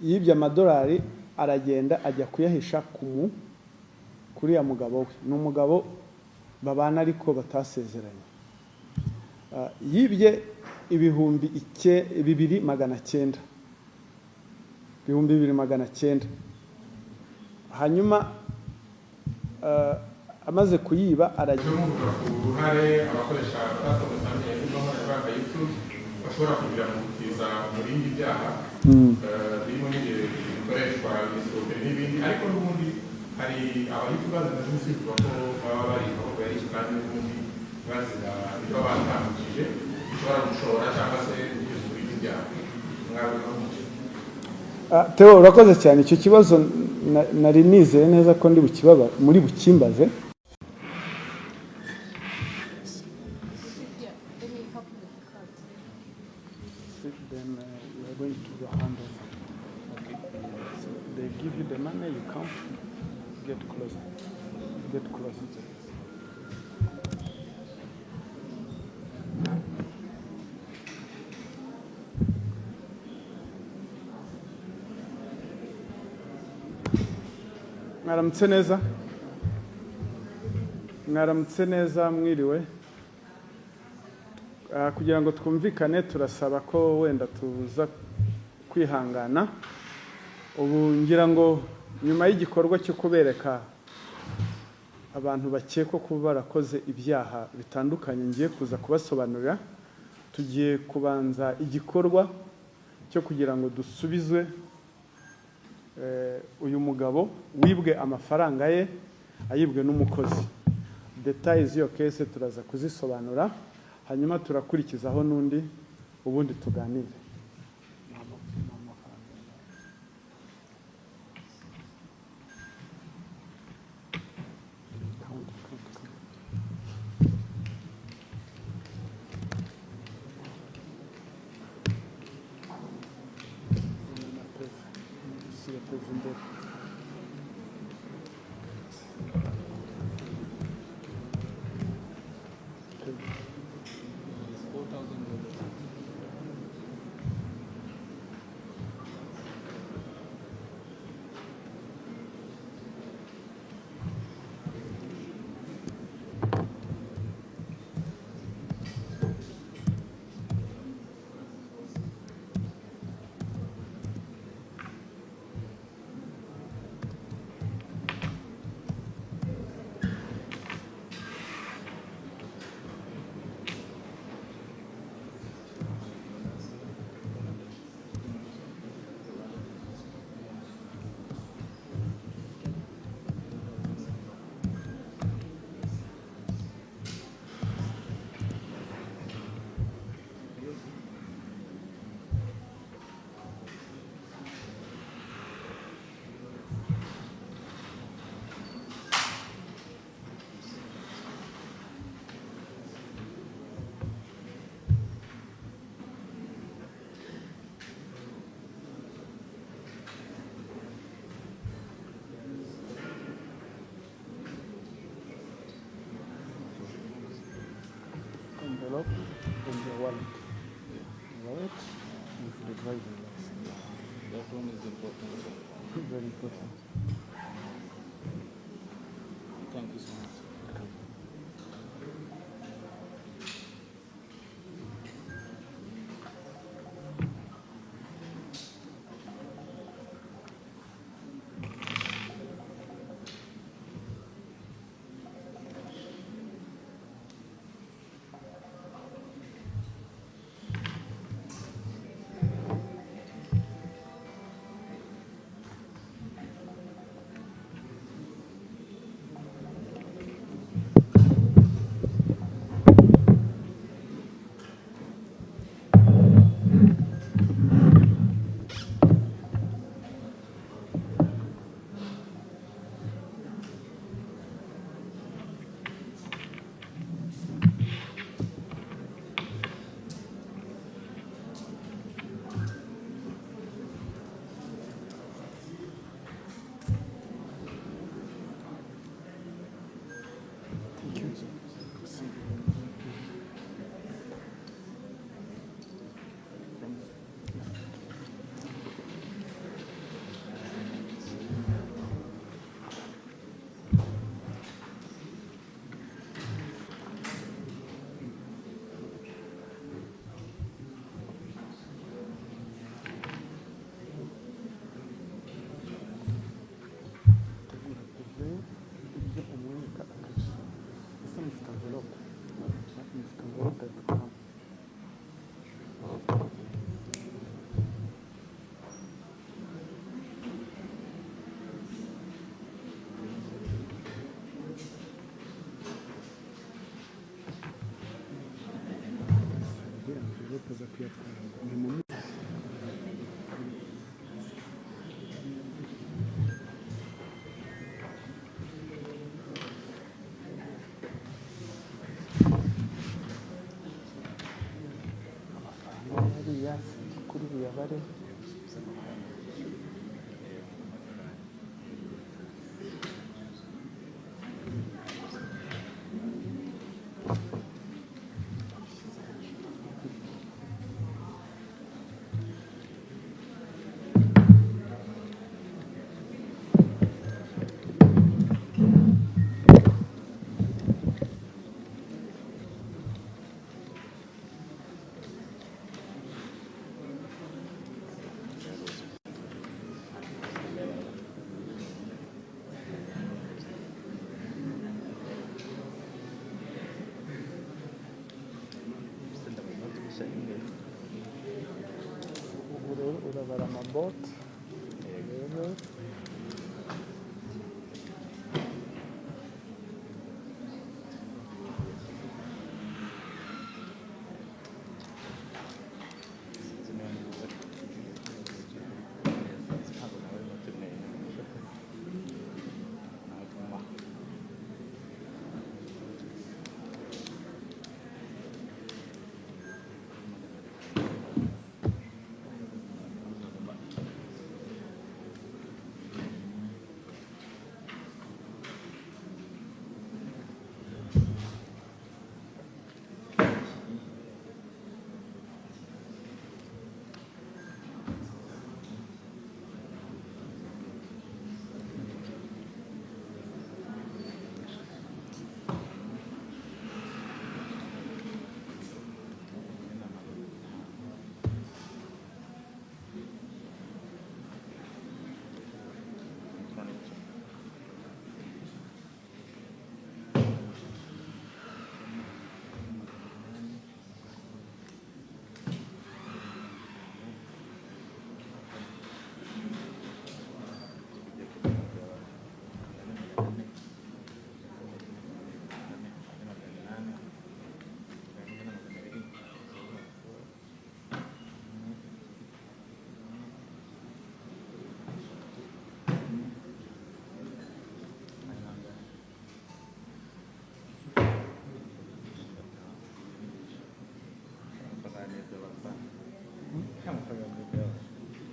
Yibye amadolari, aragenda ajya kuyahisha kuriya mugabo we. Ni umugabo babana ariko batasezeranye. Yibye 2900, 2900. Hanyuma amaze kuyiba aragenda. Muvuga ku ruhare abakoresha platform zitandukanye z'imbuga nkoranyambaga, YouTube, bashobora kugira mu gutiza umurindi ibyaha birimo n'igihe bikoreshwa imisoro n'ibindi, ariko n'ubundi hari aba YouTubers bamaze iminsi bivuga ko baba bari aho bayishyura, kandi n'ubundi bazira ibyo batambukije bishobora gushora cyangwa se gutiza umurindi ibyaha. Mwabivugaho muke? Theo, urakoze cyane. Icyo kibazo nari nizeye neza ko ndi bukibaba muri bukimbaze. Yeah, let me help you with the card. Then we are going to do handover. Okay. So they give you the money, you come, get closer. Get closer. Mwaramutse neza, mwaramutse neza, mwiriwe. Kugira ngo twumvikane, turasaba ko wenda tuza kwihangana. Ubu ngira ngo nyuma y'igikorwa cyo kubereka abantu bakekwa kuba barakoze ibyaha bitandukanye ngiye kuza kubasobanurira, tugiye kubanza igikorwa cyo kugira ngo dusubizwe uyu mugabo wibwe amafaranga ye, ayibwe n'umukozi. Détails z'iyo case turaza kuzisobanura, hanyuma turakurikizaho n'undi, ubundi tuganire. Ni amafaranga. Count, count, count. Na PV. Shyira PV imbere. PV. It's $4,000. Envelope and your wallet. Wallet with the driving license. That one is important, sir. Very important. Thank you so much. Welcome. Mibare. Ubu rero urabara amabote rero.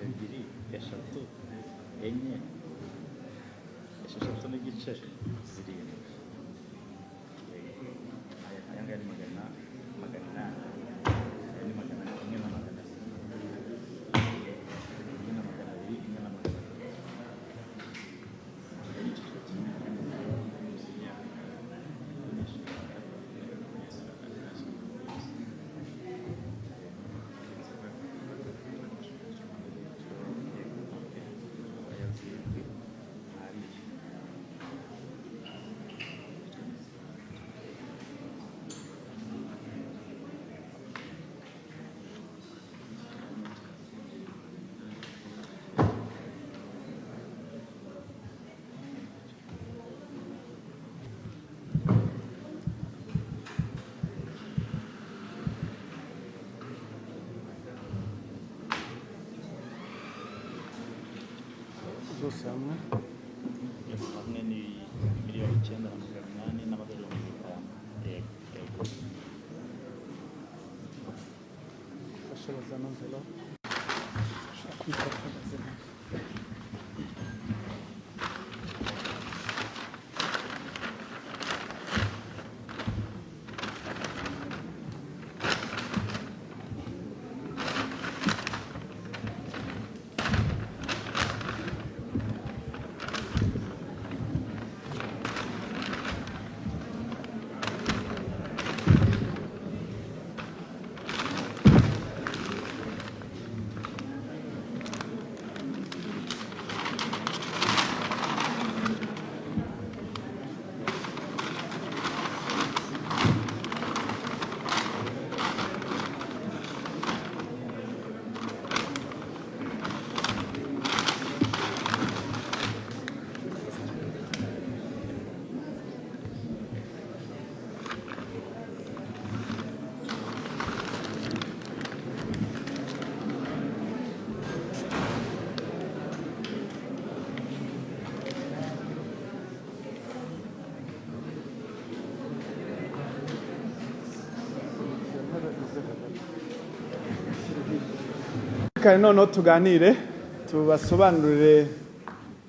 Ebyiri, eshatu, enye, esheshatu n'igice, zirindwi. Aya ngaya ni 800, aya ni 1 na 400, 1 na 200, 1 na 300. Zose hamwe? Yose hamwe ni 9,800,000 n'amadolari 50. Yego, yego. Fasha bazana envelope. Ushobora kubikora uhagaze neza. Twumvikane, noneho tuganire, tubasobanurire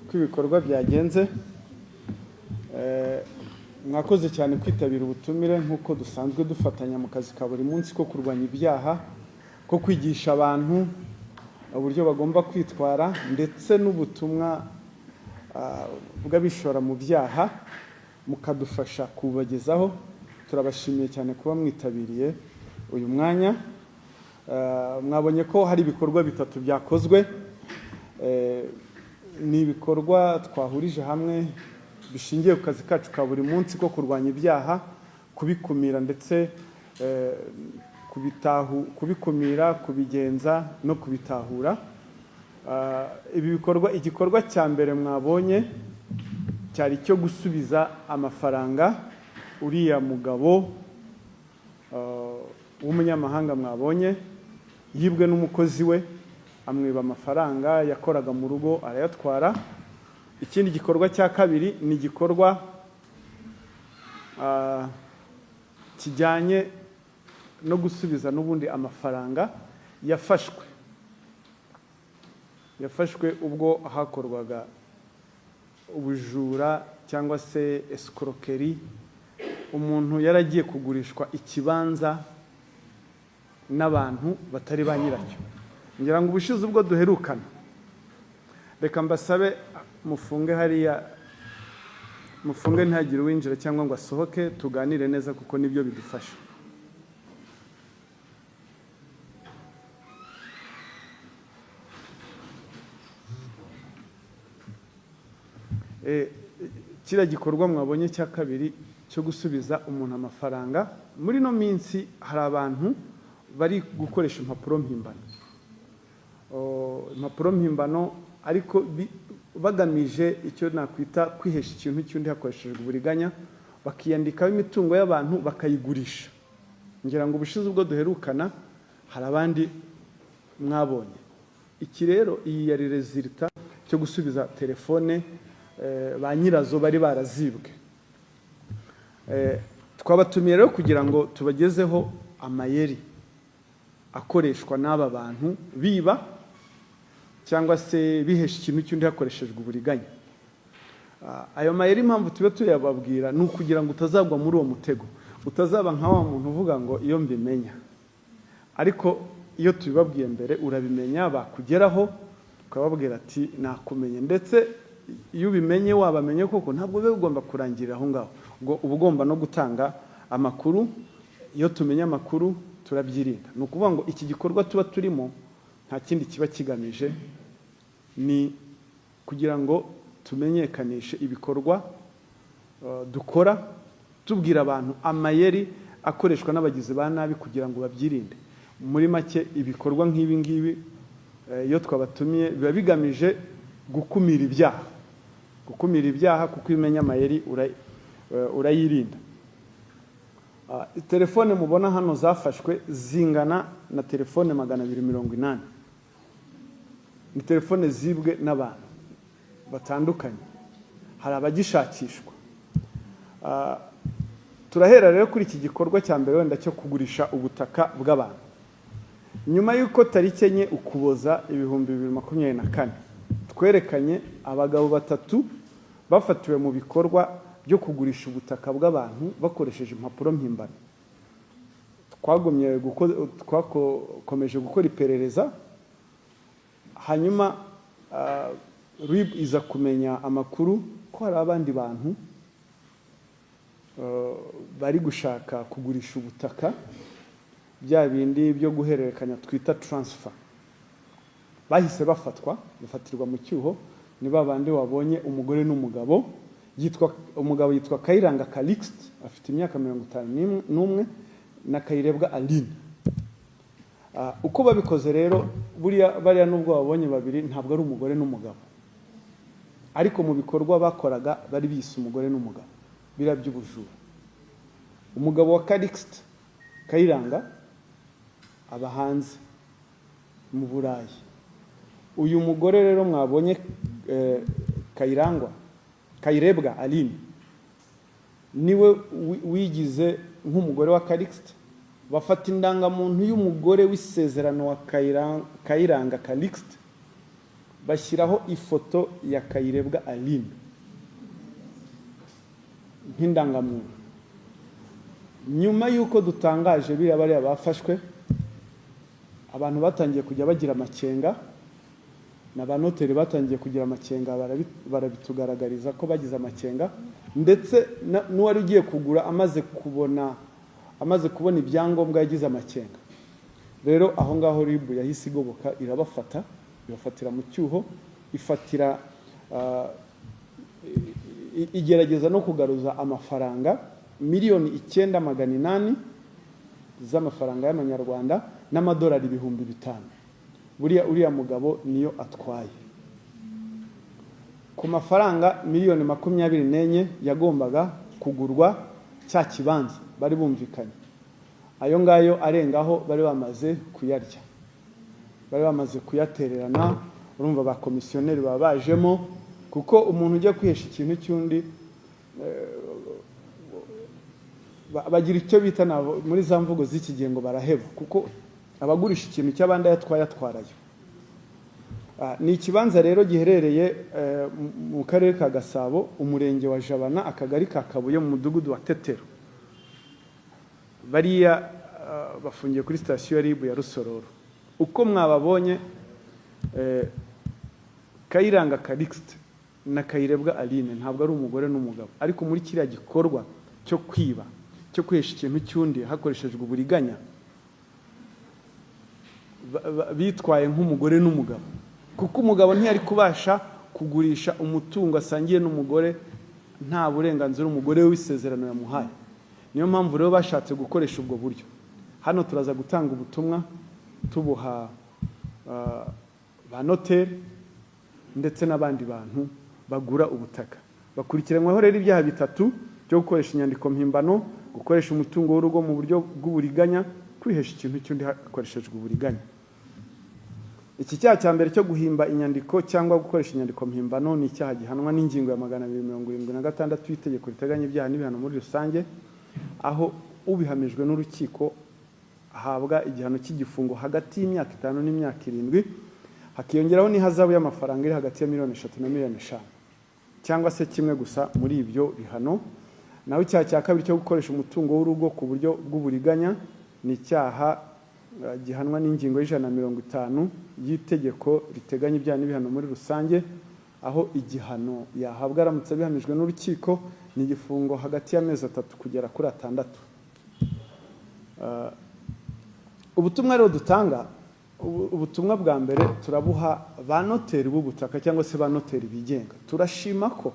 uko ibikorwa byagenze. Mwakoze cyane kwitabira ubutumire, nk'uko dusanzwe dufatanya mu kazi ka buri munsi ko kurwanya ibyaha, ko kwigisha abantu uburyo bagomba kwitwara, ndetse n'ubutumwa bw'abishora mu byaha mukadufasha kububagezaho. Turabashimiye cyane kuba mwitabiriye uyu mwanya. Mwabonye ko hari ibikorwa bitatu byakozwe. Ni ibikorwa twahurije hamwe bishingiye ku kazi kacu ka buri munsi ko kurwanya ibyaha, kubikumira, ndetse kubikumira, kubigenza no kubitahura. Ibi bikorwa, igikorwa cya mbere mwabonye cyari icyo gusubiza amafaranga uriya mugabo w'umunyamahanga mwabonye yibwe n'umukozi we, amwiba amafaranga yakoraga mu rugo arayatwara. Ikindi gikorwa cya kabiri ni igikorwa kijyanye no gusubiza n'ubundi amafaranga yafashwe ubwo hakorwaga ubujura cyangwa se escroquerie. Umuntu yaragiye kugurishwa ikibanza n'abantu batari ba nyiracyo. Ngira ngo ubushize ubwo duherukana, reka mbasabe mufunge hariya, mufunge ntihagire uwinjira cyangwa ngo asohoke, tuganire neza kuko nibyo bidufasha. Kiriya gikorwa mwabonye cya kabiri cyo gusubiza umuntu amafaranga, muri ino minsi hari abantu bari gukoresha impapuro mpimbano, impapuro mpimbano, ariko bagamije icyo nakwita kwihesha ikintu cy'undi hakoreshejwe uburiganya, bakiyandikaho imitungo y'abantu bakayigurisha. Ngira ngo ubushize ubwo duherukana hari abandi mwabonye. Iki rero, iyi yari résultat cyo gusubiza telefone ba nyirazo bari barazibwe. Twabatumiye rero kugira ngo tubagezeho amayeri akoreshwa n'aba bantu biba cyangwa se bihesha ikintu cy'undi hakoreshejwe uburiganya. Ayo mayeri, impamvu tuba tuyababwira ni ukugira ngo utazagwa muri uwo mutego, utazaba nka wa muntu uvuga ngo "iyo mbimenya". Ariko iyo tubibabwiye mbere urabimenya, bakugeraho ukababwira ati "nakumenye". Ndetse iyo ubimenye, wabamenye koko, ntabwo biba bigomba kurangirira aho ngaho, ubwo uba ugomba no gutanga amakuru. Iyo tumenye amakuru turabyirinda. Ni ukuvuga ngo iki gikorwa tuba turimo nta kindi kiba kigamije, ni kugira ngo tumenyekanishe ibikorwa dukora, tubwira abantu amayeri akoreshwa n'abagizi ba nabi kugira ngo babyirinde. Muri make, ibikorwa nk'ibi ngibi, iyo twabatumiye biba bigamije gukumira ibyaha, gukumira ibyaha, kuko iyo umenya amayeri urayirinda. Telefone mubona hano zafashwe zingana na telefone 280. Ni telefone zibwe n'abantu batandukanye, hari abagishakishwa. Turahera rero kuri iki gikorwa cya mbere wenda cyo kugurisha ubutaka bw'abantu. Nyuma y'uko tariki 4 Ukuboza 2024 twerekanye abagabo batatu bafatiwe mu bikorwa byo kugurisha ubutaka bw'abantu bakoresheje impapuro mpimbano, twakomeje gukora iperereza. Hanyuma RIB iza kumenya amakuru ko hari abandi bantu bari gushaka kugurisha ubutaka, bya bindi byo guhererekanya twita transfer. Bahise bafatwa, bafatirwa mu cyuho. Ni ba bandi wabonye, umugore n'umugabo. Yitwa, umugabo yitwa Kayiranga Calixte, afite imyaka 51, na Kayirebwa Aline. Uko babikoze rero, buriya bariya nubwo babonye babiri ntabwo ari umugore n'umugabo, ariko mu bikorwa bakoraga bari bise umugore n'umugabo, biriya by'ubujura. Umugabo wa Calixte Kayiranga aba hanze mu Burayi. Uyu mugore rero mwabonye, Kayirangwa, Kayirebwa Aline, niwe wigize nk'umugore wa Calixte. Bafata indangamuntu y'umugore w'isezerano wa Kayiranga Calixte, bashyiraho ifoto ya Kayirebwa Aline nk'indangamuntu. Nyuma y'uko dutangaje biriya, bariya bafashwe, abantu batangiye kujya bagira amakenga, na ba noteri batangiye kugira amakenga, barabitugaragariza ko bagize amakenga. Ndetse n'uwari ugiye kugura, amaze kubona ibyangombwa, yagize amakenga. Rero aho ngaho RIB yahise igoboka, irabafata, ibafatira mu cyuho, ifatira igerageza no kugaruza amafaranga 9,800,000 z'amafaranga y'amanyarwanda n'amadolari 5,000. Buriya uriya mugabo niyo atwaye ku mafaranga miliyoni 24 yagombaga kugurwa cya kibanza bari bumvikanye. Ayo ngayo arengaho bari bamaze kuyarya, bari bamaze kuyatererana. Urumva ba komisiyoneri baba bajemo, kuko umuntu ujya kwihesha ikintu cy'undi, bagira icyo bita muri za mvugo z'iki gihe ngo baraheba, kuko abagurisha ikintu cy'abandi ayatwaye atwarayo. Ni ikibanza rero giherereye mu karere ka Gasabo, umurenge wa Jabana, akagari ka Kabuye, mu mudugudu wa Tetero. Bariya bafungiye kuri sitasiyo ya RIB ya Rusororo. Uko mwababonye, Kayiranga Calixte na Kayirebwa Aline ntabwo ari umugore n'umugabo, ariko muri kiriya gikorwa cyo kwiba, cyo kwihesha ikintu cy'undi hakoreshejwe uburiganya, bitwaye nk'umugore n'umugabo, kuko umugabo ntiyari kubasha kugurisha umutungo asangiye n'umugore nta burenganzira umugore we w'isezerano yamuhaye. Niyo mpamvu rero bashatse gukoresha ubwo buryo. Hano turaza gutanga ubutumwa tubuha ba noteri ndetse n'abandi bantu bagura ubutaka. Bakurikiranyweho rero ibyaha bitatu byo gukoresha inyandiko mpimbano, gukoresha umutungo w'urugo mu buryo bw'uburiganya, kwihesha ikintu cy'undi hakoreshejwe uburiganya. Iki cyaha cya mbere cyo guhimba inyandiko cyangwa gukoresha inyandiko mpimbano ni icyaha gihanwa n'ingingo ya 276 y'itegeko riteganya ibyaha n'ibihano muri rusange, aho ubihamijwe n'urukiko ahabwa igihano cy'igifungo hagati y'imyaka 5 n'imyaka 7, hakiyongeraho n'ihazabu y'amafaranga iri hagati ya miliyoni 3 na miliyoni 5, cyangwa se kimwe gusa muri ibyo bihano. Naho icyaha cya kabiri cyo gukoresha umutungo w'urugo ku buryo bw'uburiganya ni icyaha gihanwa n'ingingo ya 150 y'itegeko riteganya ibyaha n'ibihano muri rusange, aho igihano yahabwa aramutse abihamijwe n'urukiko ni igifungo hagati y'amezi 3 kugera kuri 6. Ubutumwa rero dutanga, ubutumwa bwa mbere turabuha ba noteri b'ubutaka cyangwa se ba noteri bigenga. Turashima ko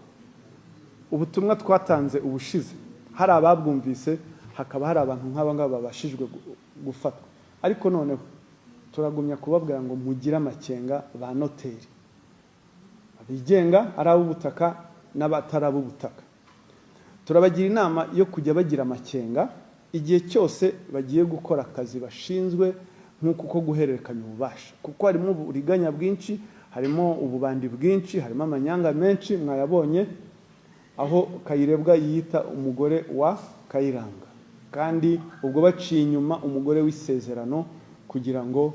ubutumwa twatanze ubushize hari ababwumvise, hakaba hari abantu nk'aba ngaba babashijwe gufatwa. Ariko noneho turagumya kubabwira ngo mugire amakenga, ba noteri abigenga, ari ab'ubutaka n'abatari ab'ubutaka. Turabagira inama yo kujya bagira amakenga igihe cyose bagiye gukora akazi bashinzwe, nk'uko ko guhererekanya ububasha, kuko harimo uburiganya bwinshi, harimo ububandi bwinshi, harimo amanyanga menshi. Mwayabonye aho Kayirebwa yiyita umugore wa Kayiranga, kandi ubwo baciye inyuma umugore w'isezerano, kugira ngo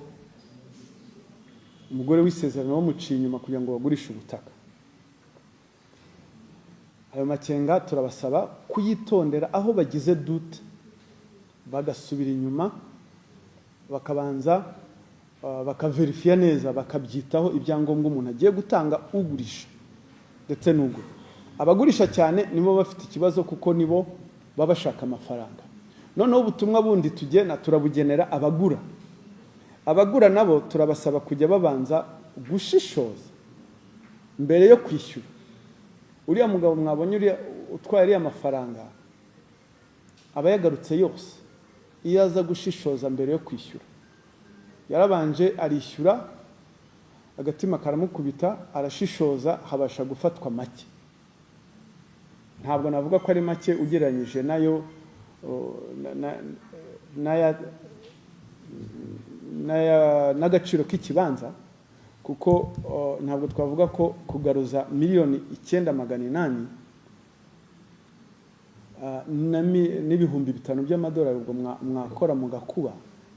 umugore w'isezerano bamuciye inyuma kugira ngo bagurishe ubutaka. Ayo makenga turabasaba kuyitondera, aho bagize doute bagasubira inyuma, bakabanza bakaverifiya neza, bakabyitaho ibyangombwa umuntu agiye gutanga, ugurisha ndetse n'ugura. Abagurisha cyane nibo bafite ikibazo, kuko nibo baba bashaka amafaranga. Noneho ubutumwa bundi tugena turabugenera abagura. Abagura nabo turabasaba kujya babanza gushishoza mbere yo kwishyura. Uriya mugabo mwabonye, uriya utwaye ariya mafaranga, aba yagarutse yose iyo aza gushishoza mbere yo kwishyura. Yarabanje arishyura, agatima karamukubita, arashishoza, habasha gufatwa make. Ntabwo navuga ko ari make ugereranyije nayo n'agaciro k'ikibanza, kuko ntabwo twavuga ko kugaruza 9,800,000. n'ibihumbi 5 by'amadolari. Ubwo mwakora mugakuba,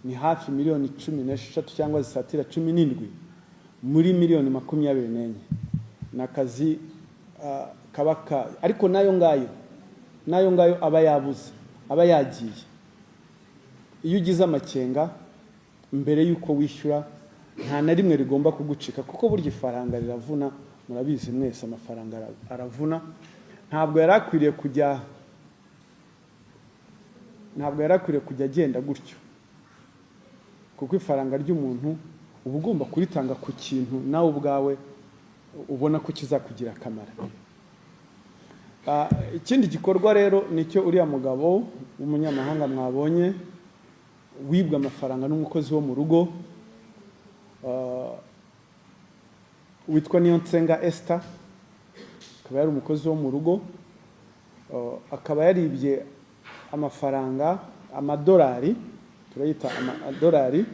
ni hafi miliyoni 16 cyangwa zisatira 17 muri miliyoni 24. Ni akazi kaba ka, ariko nayo ngayo aba yabuze, aba yagiye. Iyo ugize amakenga mbere y'uko wishyura, nta na rimwe rigomba kugucika, kuko burya ifaranga riravuna. Murabizi mwese, amafaranga aravuna. Ntabwo yari akwiriye kujya agenda gutyo, kuko ifaranga ry'umuntu uba ugomba kuritanga ku kintu nawe ubwawe ubona ko kizakugira akamaro. Ikindi gikorwa rero nicyo uriya mugabo w'umunyamahanga mwabonye wibwe amafaranga n'umukozi wo mu rugo witwa Niyonsenga Esther, akaba yari umukozi wo mu rugo, akaba yaribye amafaranga, amadolari, turayita amadolari.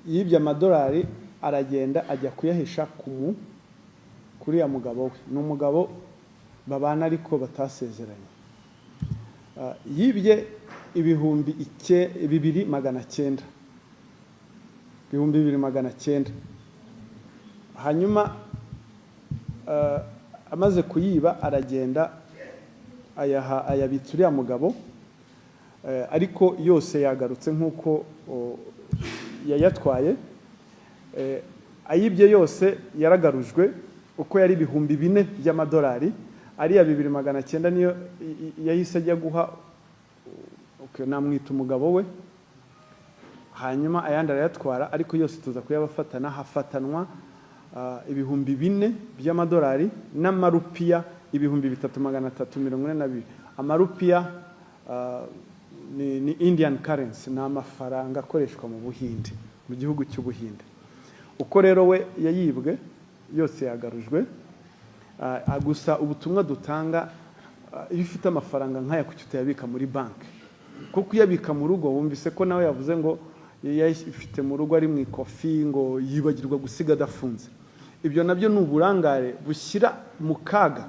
Yibye amadolari, aragenda ajya kuyahisha kuri ya mugabo we. Ni umugabo babana ariko batasezeranye. Yibye 2900, 2900. Hanyuma amaze kuyiba aragenda ayaha, ayabitsa uriya mugabo, ariko yose yagarutse nk'uko yayatwaye. Ayibye yose yaragarujwe uko yari 4000 by'amadolari. Ariya 2900 niyo yahise ajya guha, okay, namwita umugabo we. Hanyuma ayandi arayatwara, ariko yose tuza kuyabafatana. Hafatanwa 4000 by'amadolari n'amarupiya 3342. Amarupiya ni Indian currency, ni amafaranga akoreshwa mu Buhinde, mu gihugu cy'Ubuhinde. Uko rero we yayibwe yose yagarujwe. Gusa ubutumwa dutanga, iyo ufite amafaranga nk'aya, kuki utayabika muri banki? Kuko uyabika mu rugo, wumvise ko nawe yavuze ngo yayifite mu rugo ari mu ikofi, ngo yibagirwa gusiga adafunze. Ibyo nabyo ni uburangare bushyira mu kaga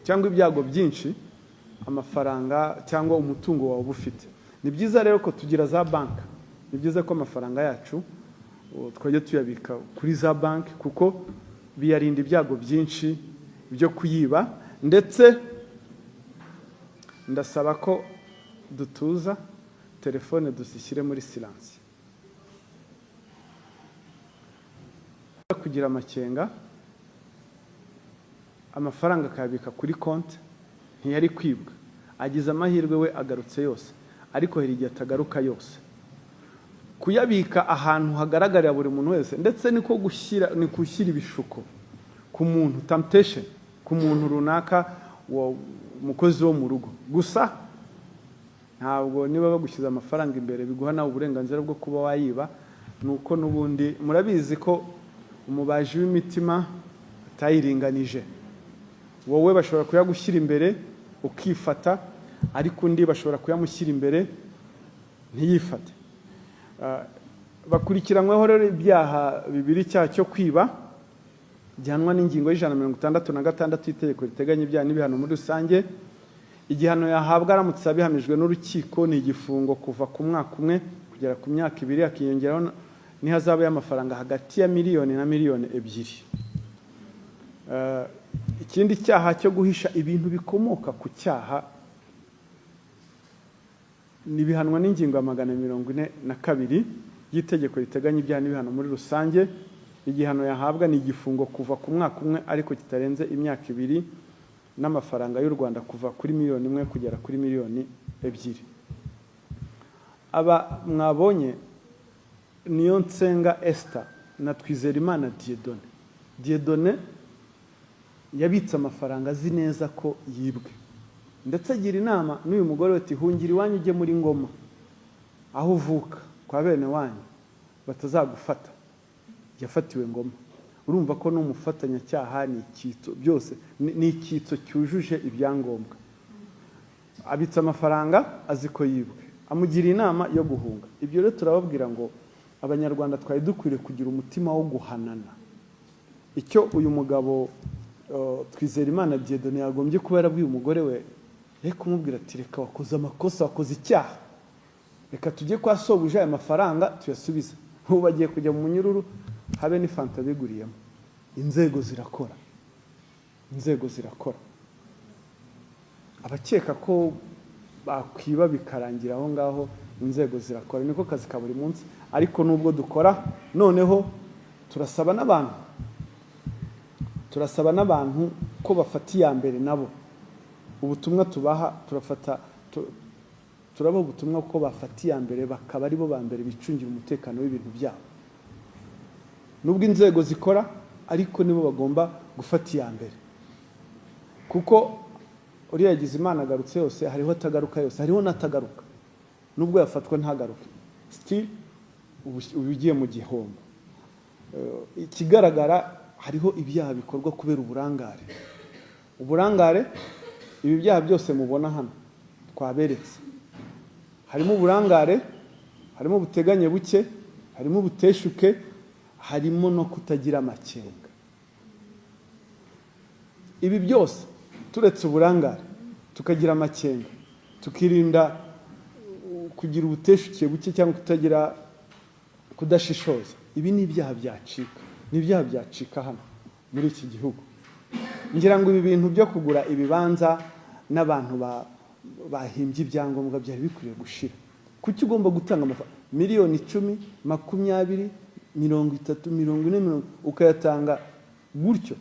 cyangwa ibyago byinshi amafaranga cyangwa umutungo wawe uba ufite. Ni byiza rero ko tugira za banki. Ni byiza ko amafaranga yacu twajya tuyabika kuri za banki, kuko biyarinda ibyago byinshi byo kuyiba. Ndetse ndasaba ko dutuza, telefone duzishyire muri silence. Kugira amakenga, amafaranga akayabika kuri konti, ntiyari kwibwa. Agize amahirwe we agarutse yose, ariko hari igihe atagaruka yose. Kuyabika ahantu hagaragarira buri muntu wese, ndetse niko gushyira, ni gushyira ibishuko ku muntu, temptation ku muntu runaka wa umukozi wo mu rugo. Gusa ntabwo niba bagushyize amafaranga imbere biguha nawe uburenganzira bwo kuba wayiba. Ni uko n'ubundi murabizi ko umubaji w'imitima atayiringanije. Wowe bashobora kuyagushyira imbere ukifata, ariko undi bashobora kuyamushyira imbere ntiyifate. Bakurikiranyweho rero ibyaha bibiri: icyaha cyo kwiba gihanwa n'ingingo ya 166 y'itegeko riteganya ibyaha n'ibihano muri rusange. Igihano yahabwa aramutse abihamijwe n'urukiko ni igifungo kuva ku mwaka umwe kugera ku myaka 2, hakiyongeraho n'ihazabu y'amafaranga hagati ya miliyoni na miliyoni 2. Ikindi cyaha cyo guhisha ibintu bikomoka ku cyaha ntibihanwa n'ingingo ya 442 y'itegeko riteganya ibyaha n'ibihano muri rusange. Igihano yahabwa ni igifungo kuva ku mwaka umwe ariko kitarenze imyaka 2, n'amafaranga y'u Rwanda kuva kuri miliyoni 1 kugera kuri miliyoni 2. Aba mwabonye, Niyonsenga Esther na Twizerimana Dieudonné. Dieudonné yabitse amafaranga azi neza ko yibwe, ndetse agira inama n'uyu mugore we ati: "Hungira iwanyu, ujye muri Ngoma aho uvuka kwa bene wanyu batazagufata." Yafatiwe Ngoma. Urumva ko n'umufatanyacyaha, ni icyitso byose, ni icyitso cyujuje ibyangombwa. Abitse amafaranga azi ko yibwe, amugira inama yo guhunga. Ibyo rero turababwira ngo Abanyarwanda twari dukwiriye kugira umutima wo guhanana. Icyo uyu mugabo Twizerimana Dieudonné yagombye kuba yarabwiye umugore we, ye kumubwira ati: "Reka, wakoze amakosa, wakoze icyaha, reka tujye kwa sobuja, aya mafaranga tuyasubize." Ubu bagiye kujya mu munyururu, habe n'ifanta biguriyemo. Inzego zirakora, inzego zirakora. Abakeka ko bakwiba bikarangira aho ngaho, inzego zirakora, niko kazi ka buri munsi. Ariko nubwo dukora, noneho turasaba n'abantu ko bafata iya mbere nabo. Ubutumwa tubaha, turafata turabaha ubutumwa ko bafata iya mbere, bakaba aribo ba mbere bicungira umutekano w'ibintu byabo. Nubwo inzego zikora, ariko nibo bagomba gufata iya mbere, kuko uriya yagize Imana agarutse yose, hariho atagaruka yose, hariho n'atagaruka. Nubwo yafatwa ntagaruke, still uba ugiye mu gihombo. Ikigaragara, hariho ibyaha bikorwa kubera uburangare. Uburangare, ibi byaha byose mubona hano twaberetse, harimo uburangare, harimo ubuteganye buke, harimo ubuteshuke, harimo no kutagira amakenga. Ibi byose, turetse uburangare, tukagira amakenga, tukirinda kugira ubuteshuke buke cyangwa kutagira, kudashishoza, ibi ni ibyaha byacika, ni ibyaha byacika hano muri iki gihugu. Ngira ngo ibi bintu byo kugura ibibanza n'abantu bahimbye ibyangombwa byari bikwiriye gushira. Kuki ugomba gutanga amafaranga miliyoni 10, 20, 30, 40, mirongo, ukayatanga gutyo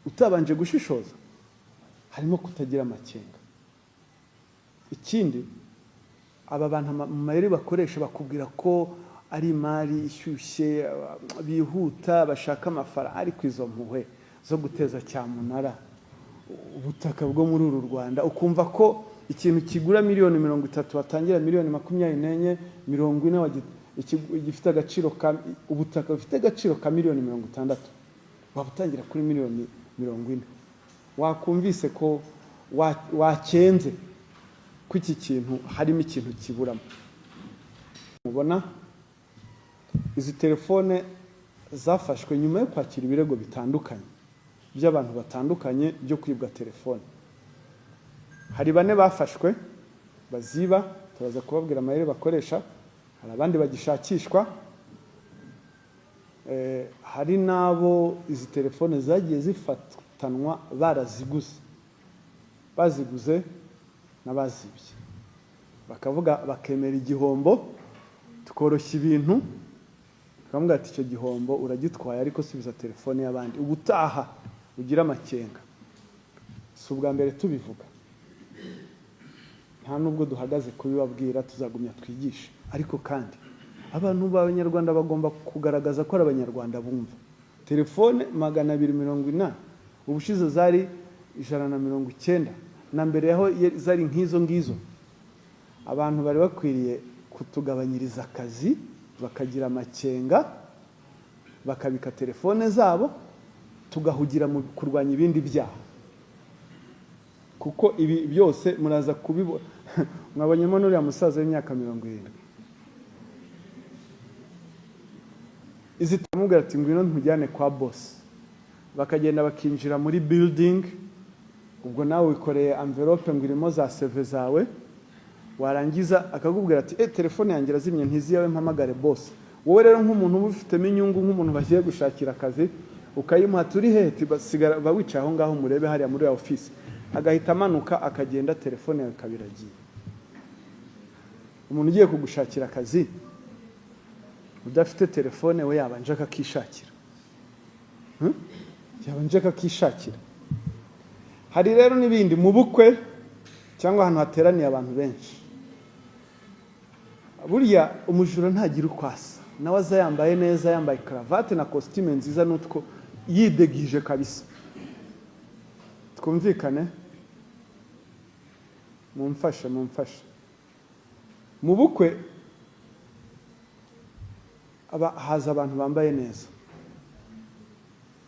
utabanje gushishoza? Harimo kutagira amakenga. Ikindi, aba bantu mu mayeri bakoresha, bakubwira ko ari imari ishyushye, bihuta, bashaka amafaranga. Ariko izo mpuhwe zo guteza cyamunara ubutaka bwo muri uru Rwanda, ukumva ko ikintu kigura miliyoni 30 watangira miliyoni 24, 40, gifite agaciro ka ubutaka bufite agaciro ka miliyoni 60, waba utangira kuri miliyoni 40, wakumvise ko wakenze ko iki kintu harimo ikintu kiburamo. Mubona izi telefone zafashwe nyuma yo kwakira ibirego bitandukanye by'abantu batandukanye byo kwibwa telefone. Hari bane bafashwe baziba, turaza kubabwira amayeri bakoresha. Hari abandi bagishakishwa. Hari n'abo izi telefone zagiye zifatanwa baraziguze, baziguze n'abazibye, bakavuga, bakemera igihombo, tukoroshya ibintu, tukamubwira ati: "Icyo gihombo uragitwaye, ariko subiza telefone y'abandi, ubutaha ugire amakenga." Si ubwa mbere tubivuga, nta nubwo duhagaze kubibabwira, tuzagumya twigishe. Ariko kandi abantu b'Abanyarwanda bagomba kugaragaza ko ari Abanyarwanda bumva. Telefone 280, ubushize zari 190, na mbere yaho zari nk'izo ngizo. Abantu bari bakwiriye kutugabanyiriza akazi, bakagira amakenga, bakabika telefone zabo, tugahugira mu kurwanya ibindi byaha, kuko ibi byose muraza kubibona. Mwabonyemo n'uriya musaza w'imyaka 70. Izi turamubwira ati: "Ngwino ntujyane kwa boss." Bakagenda, bakinjira muri building, ubwo nawe wikoreye envelope ngo irimo za CV zawe, warangiza akakubwira ati: "Telefone yanjye irazimye, ntizi yawe, mpamagare boss." Wowe rero nk'umuntu uba ubifitemo inyungu, nk'umuntu bagiye gushakira akazi, ukayimuha. "Turi he?" Basigara ba wicaye aho ngaho, murebe hariya muri ya office. Agahita amanuka akagenda, telefone yawe ikaba iragiye. Umuntu ugiye kugushakira akazi udafite telefone, we yabanje akakishakira? Yabanje akakishakira. Hari rero n'ibindi mu bukwe cyangwa ahantu hateraniye abantu benshi. Burya umujura ntagira uko asa, nawe aza yambaye neza, yambaye karavate na kositime nziza n'utwo, yidegije kabisa. Twumvikane, mumfashe, mumfashe. Mu bukwe haza abantu bambaye neza,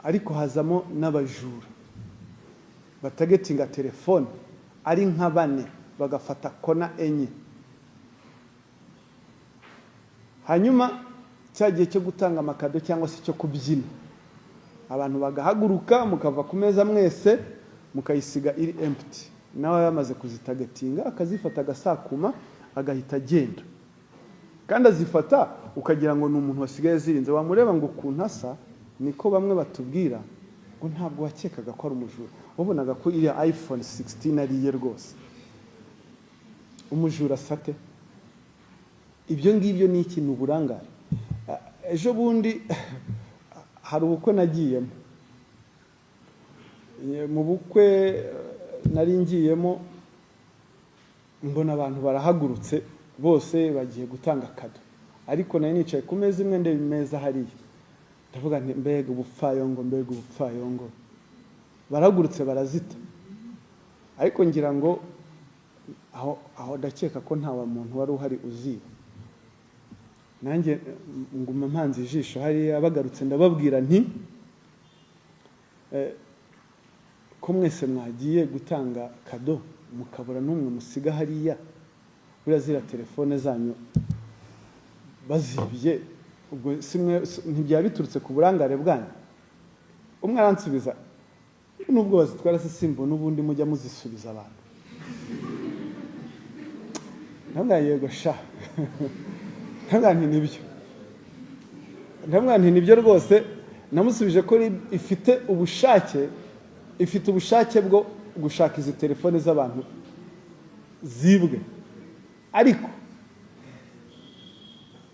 ariko hazamo n'abajura batargetinga telefone, ari nka bane, bagafata kona enye. Hanyuma cya gihe cyo gutanga amakado cyangwa se cyo kubyina, Abantu bagahaguruka, mukava ku meza mwese, mukayisiga iri empty. Nawe yamaze kuzitargetinga, akazifata, agasakuma, agahita agenda. Kandi azifata ukagira ngo ni umuntu wasigaye azirinze. Wamureba ngo ukuntu asa, niko bamwe batubwira, ngo ntabwo wakekaga ko ari umujura, wabonaga ko iriya iPhone 16 ari iye rwose. Umujura sate. Ibyo ngibyo ni iki? Ni uburangare. Ejo bundi hari ubukwe nagiyemo. Mu bukwe nari ngiyemo, mbona abantu barahagurutse bose bagiye gutanga kado, ariko nari nicaye ku meza imwe, ndeba imeza hariya, ndavuga nti: "Mbega ubupfayongo, mbega ubupfayongo!" Barahagurutse barazita, ariko ngira ngo aho ndakeka ko nta wa muntu wari uhari uziba. Nanjye nguma mpanze ijisho hariya. Bagarutse, ndababwira nti: "Ko mwese mwagiye gutanga kado, mukabura n'umwe musiga hariya, buriya ziriya telefone zanyu bazibye, ubwo si mwe ntibyaba biturutse ku burangare bwanyu?" Umwe aransubiza: "Nubwo bazitwara se, simbona ubundi mujya muzisubiza abantu." Ndamubwira: "Yego sha." Ndamubwira nti: "Nibyo." Ndamubwira nti: "Nibyo rwose." Namusubije ko RIB ifite ubushake bwo gushaka izi telefone z'abantu zibwe, ariko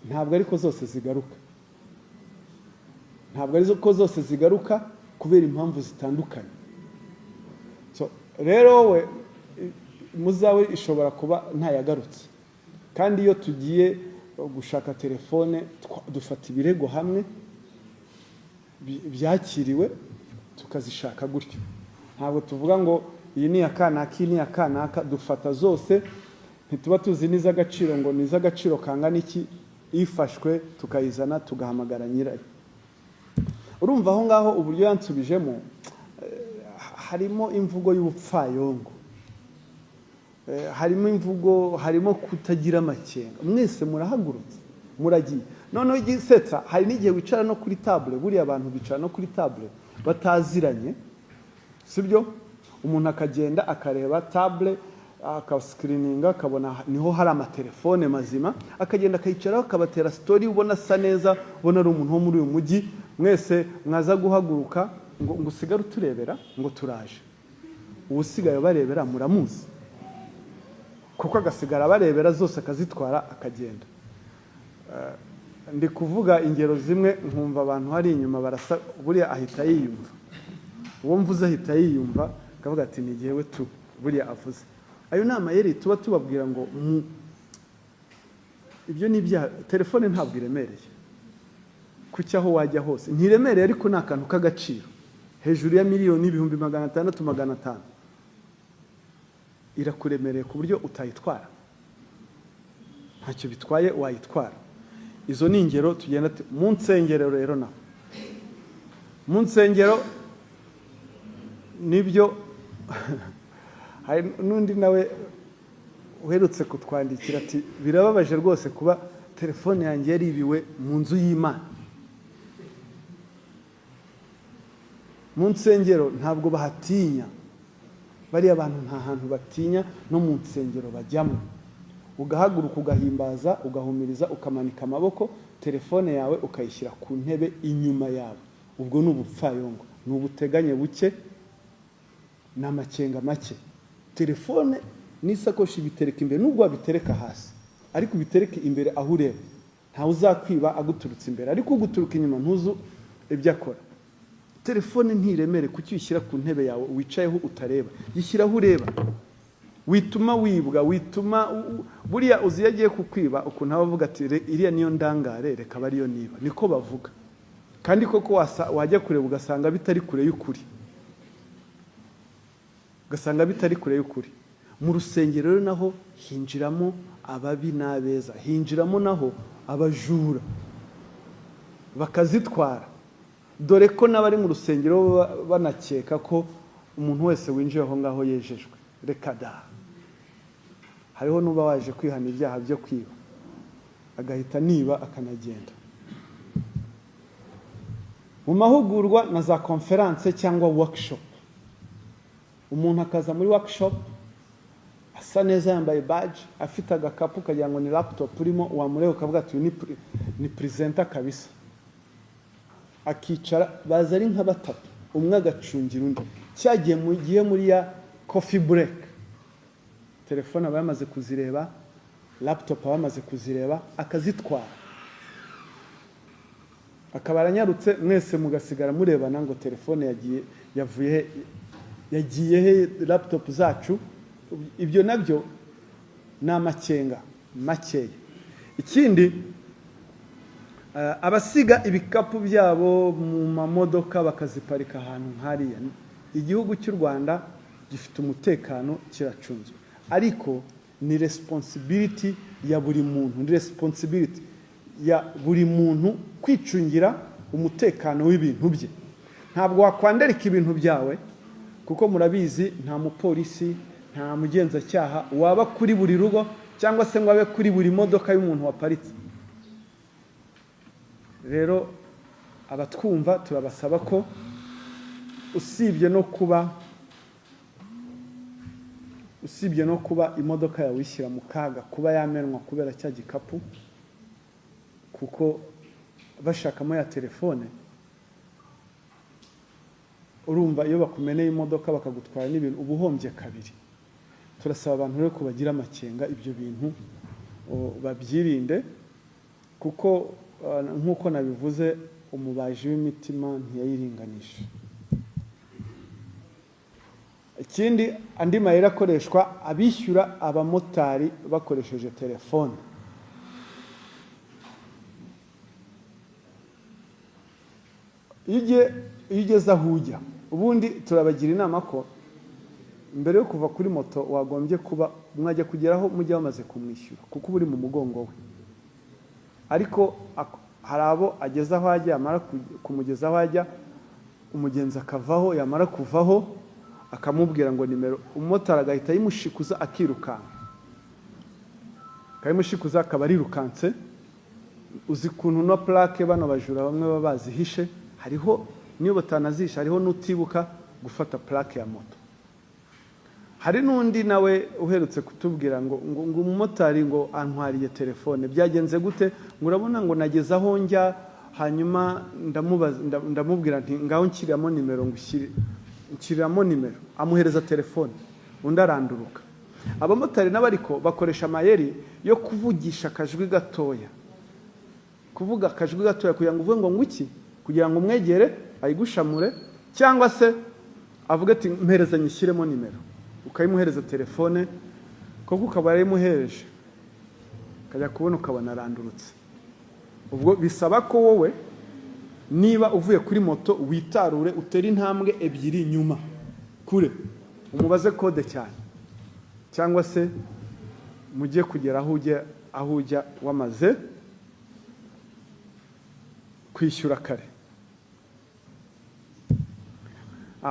ntabwo ariko zose zigaruka, ntabwo ari ko zose zigaruka kubera impamvu zitandukanye. So, rero wowe muzawe ishobora kuba ntayagarutse. Kandi iyo tugiye gushaka telefone, dufata ibirego hamwe byakiriwe, tukazishaka gutyo. Ntabwo tuvuga ngo iyi ni iya kanaka, iyi ni iya kanaka. Dufata zose, ntituba tuzi n'iz'agaciro ngo ni iz'agaciro kangana iki. Ifashwe tukayizana, tugahamagara nyirayo. Urumva aho ngaho uburyo yansubijemo, harimo imvugo y'ubupfayongo, harimo imvugo, harimo kutagira amakenga. Mwese murahagurutse muragiye. Noneho igisetsa, hari n'igihe wicara no kuri table. Buriya abantu bicara no kuri table bataziranye, sibyo? Umuntu akagenda akareba table, akascreeninga, akabona niho hari amatelefone mazima, akagenda akayicaraho, akabatera story, ubona asa neza, ubona ari umuntu wo muri uyu mujyi. Mwese mwaza guhaguruka ngo usigare uturebera, ngo turaje. Usigaye barebera muramuzi kuko agasigara barebera zose, akazitwara, akagenda. Ndi kuvuga ingero zimwe, nkumva abantu hari inyuma barasa. Buriya ahita yiyumva, uwo mvuze ahita yiyumva, akavuga ati: "Ni jyewe tu buriya avuze." Ayo ni amayeri tuba tubabwira ngo ibyo ni ibyaha. Telefone ntabwo iremereye, kuki aho wajya hose ntiremereye, ariko ni akantu k'agaciro hejuru ya miliyoni 600,000, 500. Irakuremereye ku buryo utayitwara? Ntacyo bitwaye, wayitwara. Izo ni ingero tugenda mu nsengero. Rero naho mu nsengero nibyo. Hari n'undi nawe uherutse kutwandikira ati: "Birababaje rwose kuba telefone yanjye yaribiwe mu nzu y'Imana." Mu nsengero ntabwo bahatinya. Bariya bantu nta hantu batinya, no mu nsengero bajyamo. Ugahaguruka, ugahimbaza, ugahumiriza, ukamanika amaboko, telefone yawe ukayishyira ku ntebe inyuma yawe. Ubwo ni ubupfayongo, ni ubuteganye buke, ni amakenga make. Telefone n'isakoshi bitereka imbere, nubwo wabitereka hasi, ariko ubitereke imbere aho ureba. Ntawe uzakwiba aguturutse imbere, ariko uguturuka inyuma ntuzu ibyo akora. Telefone ntiremere. Kuki uyishyira ku ntebe yawe wicayeho utareba? Yishyiraho ureba, wituma wibwa, wituma buriya uzi iyo agiye kukwiba ukuntu aba avuga ati: "Iriya niyo ndangare, reka aba ariyo niba." Niko bavuga. Kandi koko wajya kureba ugasanga bitari kure y'ukuri, ugasanga bitari kure y'ukuri. Mu rusengero rero naho hinjiramo ababi n'abeza, hinjiramo naho abajura bakazitwara, dore ko n'abari mu rusengero baba banakeka ko umuntu wese winjiye aho ngaho yejejwe. Reka da! Hariho n'uba waje kwihana ibyaha byo kwiba, agahita niba, akanagenda. Mu Mu mahugurwa na za conférence cyangwa workshop, umuntu akaza muri workshop asa neza, yambaye badge, afite agakapu ukagira ngo ni laptop urimo, wamureba ukavuga ati: "Uyu ni presenter kabisa." Akicara, baza ari nka batatu, umwe agacungira undi. Cyagiye mu gihe muri ya coffee break, telefone aba yamaze kuzireba, laptop aba yamaze kuzireba, akazitwara, akaba aranyarutse, mwese mugasigara murebana ngo: "Telefone yagiye, yavuye he? Yagiye he laptop zacu?" Ibyo nabyo ni amakenga makeya. Ikindi, abasiga ibikapu byabo mu mamodoka, bakaziparika ahantu nk'hariya. Igihugu cy'u Rwanda gifite umutekano, kiracunzwe, ariko ni responsibility ya buri muntu, ni responsibility ya buri muntu kwicungira umutekano w'ibintu bye. Ntabwo wakwandarika ibintu byawe, kuko murabizi, nta mupolisi, nta mugenzacyaha waba kuri buri rugo cyangwa se ngo abe kuri buri modoka y'umuntu waparitse. Rero abatwumva, turabasaba ko usibye no kuba imodoka yawe uyishyira mu kaga, kuba yamenwa kubera cya gikapu, kuko bashakamo ya telefone, urumva iyo bakumeneye imodoka bakagutwara n'ibintu, uba uhombye kabiri. Turasaba abantu rero ko bagira amakenga, ibyo bintu babyirinde, kuko nk'uko nabivuze, umubaji w'imitima ntiyayiringanisha. Ikindi, andi mayeri akoreshwa, abishyura abamotari bakoresheje telefone. Iyo ugeze aho ujya, ubundi turabagira inama ko mbere yo kuva kuri moto wagombye kuba mwajya kugeraho mujya bamaze kumwishyura, kuko uba uri mu mugongo we. Ariko hari abo ageze aho ajya, yamara kumugeza aho ajya, umugenzi akavaho, yamara kuvaho akamubwira ngo nimero, umumotari agahita ayimushikuza, akirukanka, akayimushikuza, akaba arirukanse. Uzi ukuntu no plaque bano bajura bamwe baba bazihishe, hariho niyo batanazihishe, hariho n'utibuka gufata plaque ya moto. Hari n'undi nawe uherutse kutubwira ngo umumotari ngo antwariye telefone. Byagenze gute? Ngo urabona, ngo nageze aho njya, hanyuma ndamubaza, ndamubwira nti: "Ngaho nshyiramo nimero, ngo ushyire, nshyiriramo nimero." Amuhereza telefone, undi aranduruka. Abamotari nabo ariko bakoresha amayeri yo kuvugisha akajwi gatoya, kuvuga akajwi gatoya kugira ngo uvuge ngo nguki, kugira ngo umwegere ayigushamure, cyangwa se avuge ati: "Mpereza nyishyiremo nimero." Ukayimuhereza telefone koko, ukaba yarayimuhereje, ukajya kubona ukabona arandurutse. Ubwo bisaba ko wowe niba uvuye kuri moto witarure, utere intambwe ebyiri nyuma kure, umubaze code cyane, cyangwa se mujye kugera aho ujya wamaze kwishyura kare.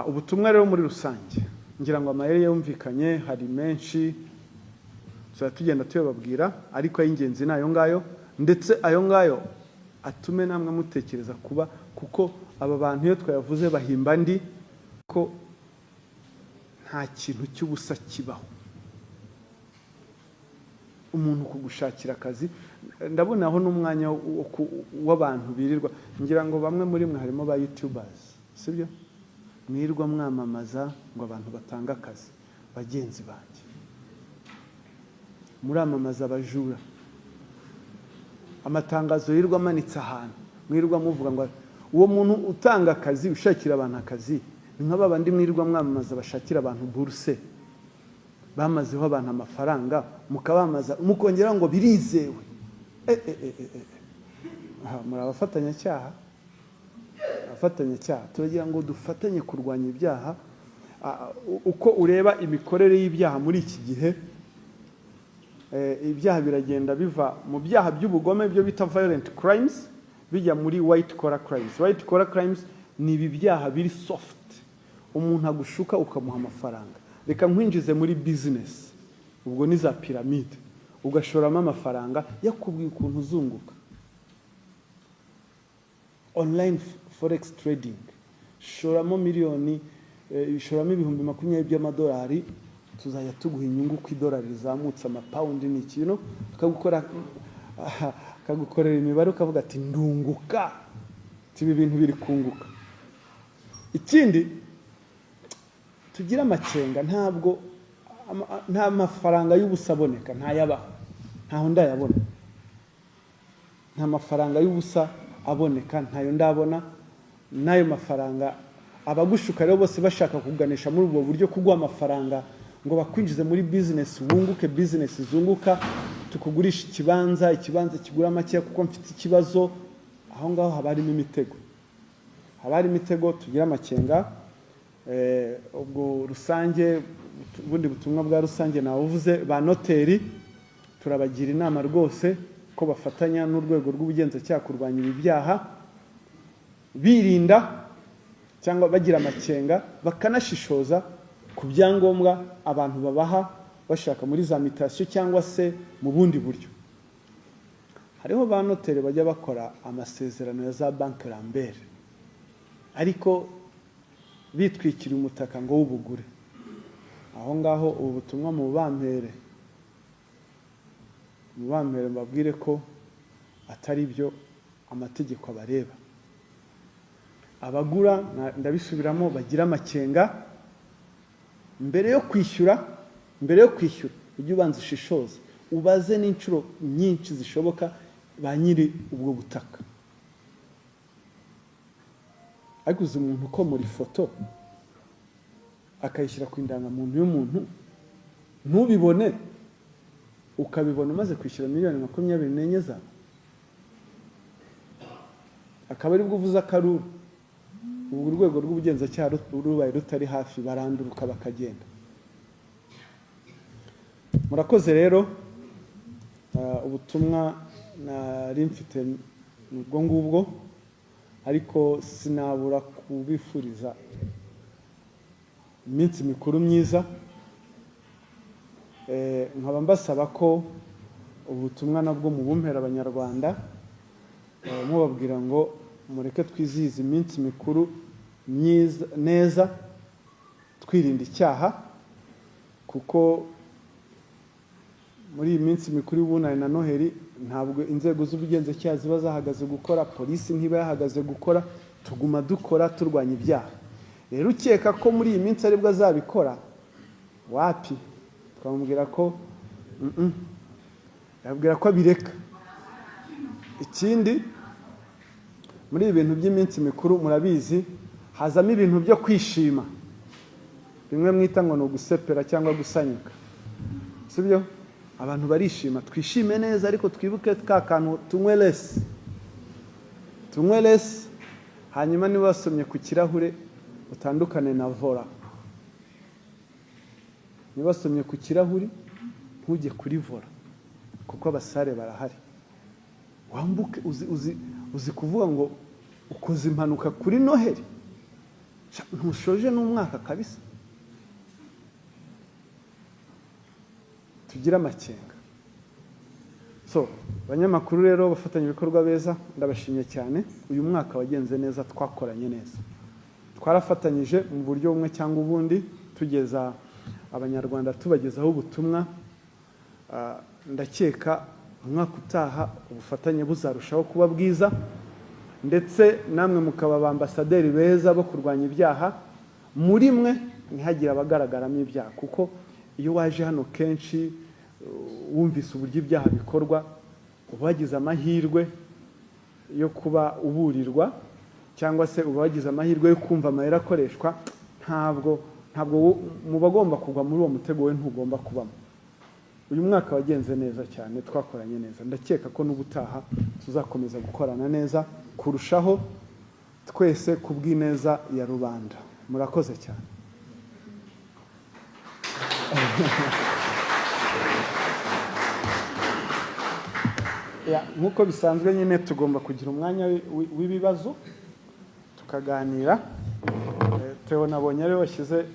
Ubutumwa rero muri rusange, ngira ngo amayeri yumvikanye, hari menshi tuzajya tugenda tuyababwira, ariko ay'ingenzi ni ayo ngayo, ndetse ayo ngayo atume namwe mutekereza kuba, kuko aba bantu iyo twayavuze bahimba andi, ko nta kintu cy'ubusa kibaho. Umuntu kugushakira akazi, ndabonaho n'umwanya w'abantu birirwa, ngira ngo bamwe muri mwe harimo ba youtubers, sibyo, mwirirwa mwamamaza ngo abantu batanga akazi. Bagenzi banjye, muramamaza abajura. Amatangazo yirirwa amanitse ahantu, mwirirwa muvuga ngo uwo muntu utanga akazi, ushakira abantu akazi, ni nka babandi mwirirwa mwamamaza bashakira abantu buruse, bamazeho abantu amafaranga, mukabamaza, mukongera ngo birizewe. Aha, muri abafatanyacyaha, abafatanyacyaha. Turagira ngo dufatanye kurwanya ibyaha. Uko ureba imikorere y'ibyaha muri iki gihe, ibyaha biragenda biva mu byaha by'ubugome, byo bita violent crimes, bijya muri white collar crimes. White collar crimes ni ibi byaha biri soft, umuntu agushuka ukamuha amafaranga: "Reka nkwinjize muri business." Ubwo ni za pyramide, ugashoramo amafaranga, yakubwiye ukuntu uzunguka. Online Forex trading, shoramo miliyoni, shoramo 20,000 by'amadolari, tuzajya tuguha inyungu ku idolari rizamutse, amapawundi ni ikintu akagukora, akagukorera imibare, ukavuga ati ndunguka, ati ibi bintu biri kunguka. Ikindi, tugire amakenga. Ntabwo nta mafaranga y'ubusa aboneka, ntayabaho, ntaho ndayabona. Nta mafaranga y'ubusa aboneka, ntayo ndabona. N'ayo mafaranga abagushuka rero bose bashaka kuganisha muri ubwo buryo, kuguha amafaranga ngo bakwinjize muri bizinesi wunguke, bizinesi zunguka, tukugurisha ikibanza, ikibanza kigura make kuko mfite ikibazo. Aho ngaho haba harimo imitego, haba harimo imitego. Tugire amakenga. Ubwo rusange, ubundi butumwa bwa rusange nawuvuze. Ba noteri turabagira inama rwose ko bafatanya n'urwego rw'ubugenzacyaha kurwanya ibi byaha, birinda cyangwa bagira amakenga, bakanashishoza ku byangombwa abantu babaha bashaka muri za mutation cyangwa se mu bundi buryo. Hariho ba noteri bajya bakora amasezerano ya za banki Lambert, ariko bitwikiriye umutaka ngo w'ubugure. Aho ngaho ubu butumwa mu bampere, mbabwire ko atari byo, amategeko abareba. Abagura, ndabisubiramo, bagira amakenga mbere yo kwishyura. Mbere yo kwishyura ujye ubanza ushishoze, ubaze n'inshuro nyinshi zishoboka ba nyiri ubwo butaka. Ariko uzi umuntu ukomora ifoto akayishyira ku indangamuntu y'umuntu, ntubibone, ukabibona umaze kwishyura miliyoni 24 zawe, akaba aribwo uvuze akaruru? Ubwo urwego rw'ubugenzacyaha rubaye rutari hafi, baranduruka bakagenda. Murakoze rero. Ubutumwa nari mfite ni ubwo ngubwo, ariko sinabura kubifuriza iminsi mikuru myiza. Nkaba mbasaba ko ubutumwa nabwo mubumpera Abanyarwanda, mubabwira ngo mureke twizihize iminsi mikuru myiza neza, twirinda icyaha, kuko muri iyi minsi mikuru y'Ubunani na Noheli ntabwo inzego z'ubugenzacyaha ziba zahagaze gukora, polisi ntiba yahagaze gukora, tuguma dukora turwanya ibyaha. Rero ukeka ko muri iyi minsi aribwo azabikora, wapi, twamubwira ko yabwira ko abireka. Ikindi, muri ibi bintu by'iminsi mikuru, murabizi, hazamo ibintu byo kwishima, bimwe mwita ngo ni ugusepera cyangwa gusanyuka, sibyo? Abantu barishima, twishime neza, ariko twibuke ka kantu, tunywe less, tunywe less. Hanyuma niba wasomye ku kirahure, utandukane na volant. Niba wasomye ku kirahuri, ntujye kuri volant, kuko abasare barahari. Wambuke. Uzi kuvuga ngo ukoze impanuka kuri Noheli? Sha, ntushoje n'umwaka kabisa. Tugire amakenga. So abanyamakuru rero, abafatanyabikorwa beza, ndabashimye cyane. Uyu mwaka wagenze neza, twakoranye neza, twarafatanyije mu buryo bumwe cyangwa ubundi, tugeza Abanyarwanda, tubagezaho ubutumwa. Ndakeka umwaka utaha ubufatanye buzarushaho kuba bwiza, ndetse namwe mukaba abambasaderi beza bo kurwanya ibyaha. Muri mwe ntihagire abagaragaramo ibyaha, kuko iyo waje hano kenshi, wumvise uburyo ibyaha bikorwa, uba wagize amahirwe yo kuba uburirwa, cyangwa se uba wagize amahirwe yo kumva amayeri akoreshwa. Ntabwo mu bagomba kugwa muri uwo mutego, we ntugomba kubamo. Uyu mwaka wagenze neza cyane, twakoranye neza. Ndakeka ko n'ubutaha tuzakomeza gukorana neza kurushaho, twese ku bw'ineza ya rubanda. Murakoze cyane. Ya, nk'uko bisanzwe nyine, tugomba kugira umwanya w'ibibazo tukaganira. Theo, nabonye ariwe washyize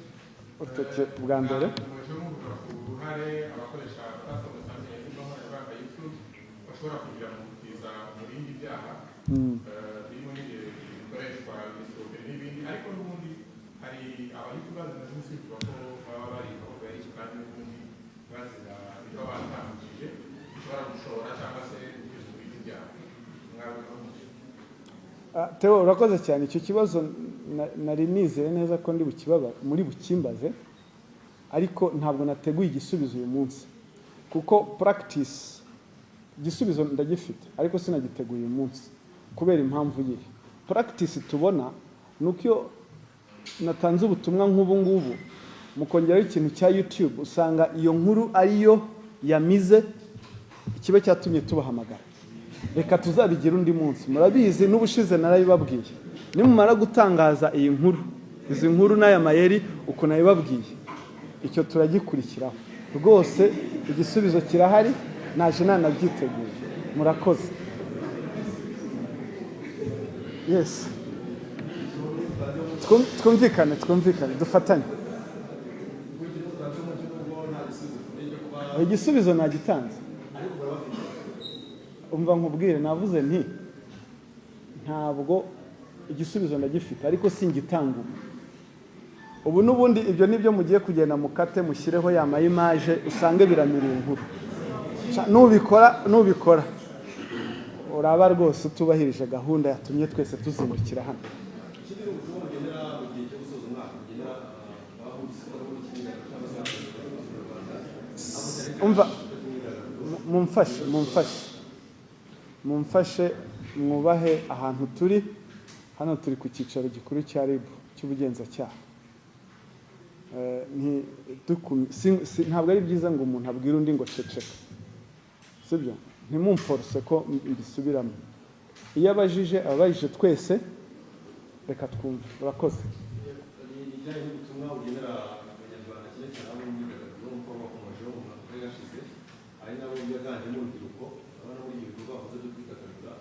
urutoki bwa mbere. Muje muvuga ku ruhare abakoresha platform zitandukanye z'imbuga nkoranyambaga, YouTube, bashobora kugira mu gutiza umurindi ibyaha, birimo n'igihe bikoreshwa. Ah, Theo, urakoze cyane. Icyo kibazo nari nizeye neza ko ndi bukibaba muri bukimbaze, ariko ntabwo nateguye igisubizo uyu munsi, kuko practice, igisubizo ndagifite ariko sinagiteguye uyu munsi kubera impamvu yihe. Practice tubona ni uko iyo natanze ubutumwa nk'ubu ngubu, mukongeraho ikintu cya YouTube, usanga iyo nkuru ariyo yamize ikiba cyatumye tubahamagara. Reka tuzabigira undi munsi. Murabizi, n'ubushize narabibabwiye: nimumara gutangaza iyi nkuru, izi nkuru n'aya mayeri uko nabibabwiye, icyo turagikurikiraho rwose. Igisubizo kirahari, naje nanabyiteguye. Murakoze. Yes. Twumvikane, twumvikane, dufatanye. Igisubizo nagitanze. Umva nkubwire, navuze nti ntabwo igisubizo ndagifite, ariko singitanga ubu. Ubu n'ubundi ibyo nibyo mugiye kugenda mukate, mushyireho ya ma image, usange biramira inkuru. Nubikora, nubikora uraba rwose utubahirije gahunda yatumye twese tuzindukira hano. Ikindi ni ubutumwa mugenera mu gihe cyo gusoza umwaka, mugenera abahuriza cyangwa se Abanyarwanda. Umva, mumfashe, mumfashe, mumfashe mwubahe ahantu turi. Hano turi ku cyicaro gikuru cya RIB cy'ubugenzacyaha. Ntabwo ari byiza ngo umuntu abwire undi ngo ceceka, sibyo? Ntimumforce ko mbisubiramo. Iyo abajije, ababajije twese. Reka twumve. Urakoze. Ni ibijyanye n'ubutumwa bugenera Abanyarwanda, cyane cyane abo mu myidagaduro, nk'uko bakomejeho mu mwaka gashize, ari nabo biganjemo urubyiruko, urabona muri ibi bikorwa bakoze byo kwidagadura.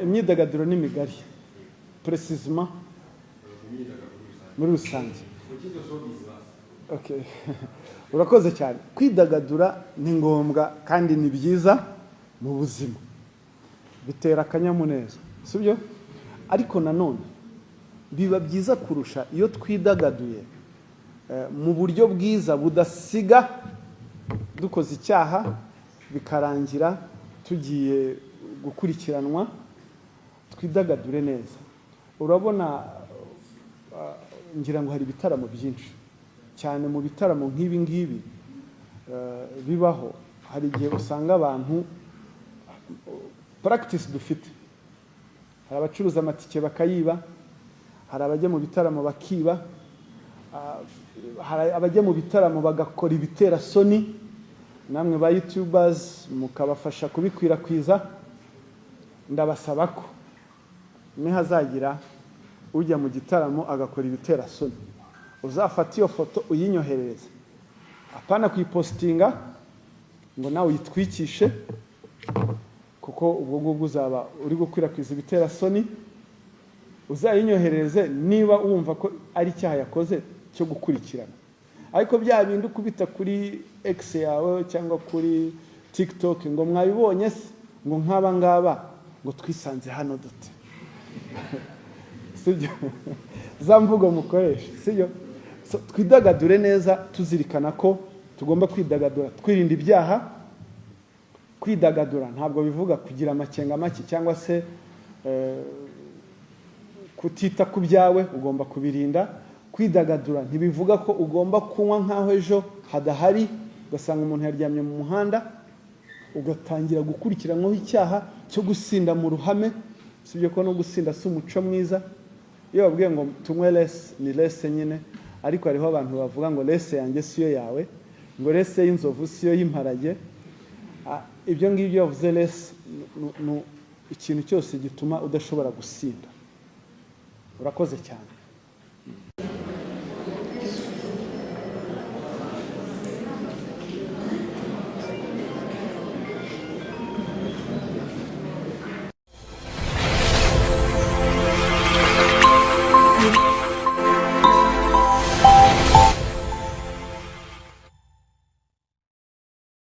Imyidagaduro ni migari, précisément. Mu myidagaduro rusange. Muri rusange. Mu cyitwa showbiz basi. Okay. Urakoze cyane. Kwidagadura ni ngombwa kandi ni byiza mu buzima, bitera akanyamuneza, sibyo? Ariko nanone biba byiza kurusha iyo twidagaduye mu buryo bwiza budasiga dukoze icyaha, bikarangira tugiye gukurikiranwa. Twidagadure neza. Urabona, ngira ngo hari ibitaramo byinshi cyane. Mu bitaramo nk'ibi ngibi bibaho, hari igihe usanga abantu, practice dufite, hari abacuruza amatike bakayiba, hari abajya mu bitaramo bakiba, hari abajya mu bitaramo bagakora ibiterasoni, namwe ba youtubers mukabafasha kubikwirakwiza. Ndabasaba ko nihazagira ujya mu gitaramo agakora ibiterasoni, uzafata iyo foto uyinyoherereze, apana kuyipostinga ngo nawe uyitwikishe, kuko ubwo ngubwo uzaba uri gukwirakwiza ibiterasoni. Uzayinyoherereze niba wumva ko ari icyaha yakoze cyo gukurikirana. Ariko bya bindi ukubita kuri X yawe cyangwa kuri TikTok ngo mwabibonye se, ngo nk'aba ngaba, ngo twisanze hano dute, sibyo? Za mvugo mukoresha, sibyo? So, twidagadure neza, tuzirikana ko tugomba kwidagadura twirinda ibyaha. Kwidagadura ntabwo bivuga kugira amakenga make cyangwa se kutita ku byawe, ugomba kubirinda. Kwidagadura ntibivuga ko ugomba kunywa nk'aho ejo hadahari, ugasanga umuntu yaryamye mu muhanda, ugatangira gukurikiranwaho icyaha cyo gusinda mu ruhame. Sibyo ko no gusinda si umuco mwiza. Iyo babwiye ngo tunywe less, ni less nyine, ariko hariho abantu bavuga ngo less yanjye siyo yawe, ngo less y'inzovu siyo y'imparage. Ah, ibyo ngibyo bavuze less ni ikintu cyose gituma udashobora gusinda. Urakoze cyane.